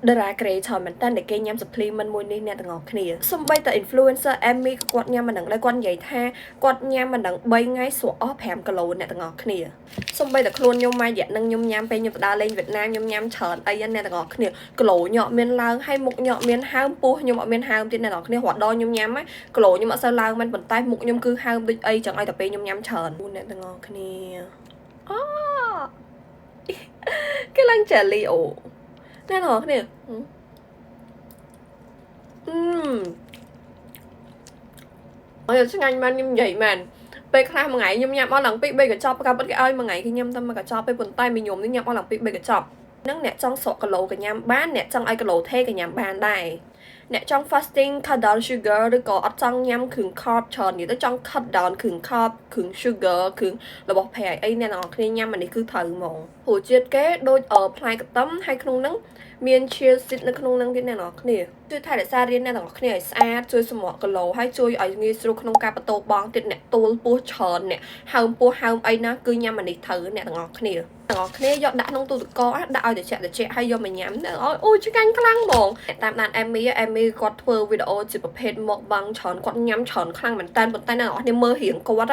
តារាក្រេច្រើនមែនតើដែលគេញ៉ាំ supplement មួយនេះអ្នកទាំងអស់គ្នាសូម្បីតែ influencer Emmy ក៏គាត់ញ៉ាំមិនដឹងដែរគាត់និយាយថាគាត់ញ៉ាំមិនដឹង3ថ្ងៃស្រកអស់5គីឡូអ្នកទាំងអស់គ្នាសូម្បីតែខ្លួនខ្ញុំមួយរយៈនឹងខ្ញុំញ៉ាំពេលខ្ញុំទៅដើរលេងវៀតណាមខ្ញុំញ៉ាំច្រើនអីហ្នឹងអ្នកទាំងអស់គ្នាគីឡូញក់មានឡើងហើយមុខញក់មានហើមពោះខ្ញុំអត់មានហើមទៀតអ្នកទាំងអស់គ្នារត់ដល់ខ្ញុំញ៉ាំគីឡូខ្ញុំអត់សូវឡើងមែនប៉ុន្តែមុខខ្ញុំគឺហើមដូចអីចឹងឲ្យតែពេលខ្ញុំញ៉ាំច្រើនអ្នកទាំងអស់គ្នាអូគេឡើង jelly អូអ្នកទាំងអស់គ្នាអឺអើឆ្ងាញ់មែនខ្ញុំនិយាយមែនពេលខ្លះមួយថ្ងៃខ្ញុំញ៉ាំអស់ឡើងពីរបីកញ្ចប់កាពិតគេឲ្យមួយថ្ងៃគេញ៉ាំតែមួយកញ្ចប់ទេប៉ុន្តែមីញោមនេះញ៉ាំអស់ឡើងពីរបីកញ្ចប់ហ្នឹងអ្នកចង់ស្រកគីឡូក៏ញ៉ាំបានអ្នកចង់ឲ្យគីឡូថេក៏ញ៉ាំបានដែរអ្នកចង់ fasting cut down sugar ឬក៏អត់ចង់ញ៉ាំគ្រឿង carb ច្រើននិយាយទៅចង់ cut down គ្រឿង carb គ្រឿង sugar គ្រឿងរបស់ប្រៃអីអ្នកទាំងអស់គ្នាញ៉ាំអានេះគឺត្រូវហ្មងព្រោះជាតិគេដូចផ្លែកទឹមហើយក្នុងហ្នឹងមាន chia seed នៅក្នុងហ្នឹងទៀតអ្នកទាំងអស់គ្នាជួយថែរក្សារាងអ្នកទាំងអស់គ្នាឲ្យស្អាតជួយសម្រក់គីឡូហើយជួយឲ្យងាយស្រួលក្នុងការបន្ទោបង់ទៀតអ្នកទួលពោះច្រើនអ្នកហើមពោះហើមអីណាគឺញ៉ាំអានេះត្រូវអ្នកទាំងអស់គ្នាទាំងអស់គ្នាយកដាក់ក្នុងទូទឹកកកដាក់ឲ្យត្រជាក់ត្រជាក់ហើយយកមកញ៉ាំអូយឆ្ងាញ់ខ្លាំងហ្មងតាមដានអេមីអេមីគាត់ធ្វើវីដេអូជាប្រភេទមកបាំងច្រើនគាត់ញ៉ាំច្រើនខ្លាំងមែនតើប៉ុន្តែអ្នកទាំងអស់គ្នាមើលរាងគាត់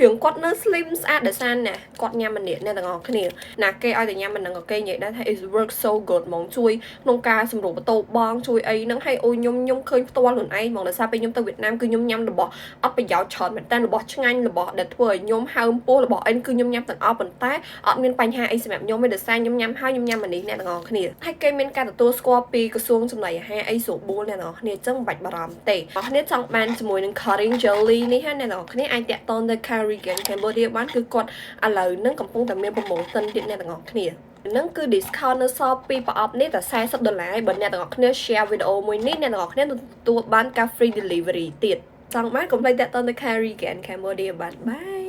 រាងគាត់នៅ slim ស្អាតដោយសារណាគាត់ញ៉ាំម្នាក់អ្នកទាំងអស់គ្នាណាគេឲ្យតែញ៉ាំមិនហ្នឹងក៏គេនិយាយដែរថា it works so good ហ្មងជួយក្នុងការសម្រួលបន្ទោបងជួយអីហ្នឹងហើយអូយខ្ញុំខ្ញុំឃើញផ្ទាល់ខ្លួនឯងហ្មងដោយសារពេលខ្ញុំទៅវៀតណាមគឺខ្ញុំញ៉ាំរបស់អត់ប្រយោជន៍ច្រើនមែនតើរបស់ឆ្ងាញ់របស់ដែលធ្វើឲ្យខ្ញុំហើមពោះរបស់អីគឺខ្ញុំញ៉ាំទាំងអស់ប៉ុន្តែអត់មានបញ្ហាអីសម្រាប់ខ្ញុំទេដោយសារខ្ញុំញ៉ាំហើយខ្ញុំញ៉ាំអានេះអ្នកទាំងអស់គ្នាហើយគេមានការទទួលស្គាល់ពីក្រសួងចំណីអាហារអីស្រួលបួលអ្នកទាំងអស់គ្នាអញ្ចឹងមិនបាច់បារម្ភទេអ្នកគ្នាចង់បានជាមួយនឹង cutting jelly នេះណាអ្នកទាំងអស់គ្នាអាចតាក់ទងទៅ Carrigan Cambodia បានគឺគាត់ឥឡូវហ្នឹងកំពុងតែមាន promotion ទៀតអ្នកទាំងអស់គ្នាហ្នឹងគឺ discount នៅសល់ពីប្រអប់នេះតែ40ដុល្លារបើអ្នកទាំងអស់គ្នា share វីដេអូមួយនេះអ្នកទាំងអស់គ្នានឹងទទួលបានការ free delivery ទៀតចង់បានកុំភ្លេចតាក់ទងទៅ Carrigan Cambodia បាន bye.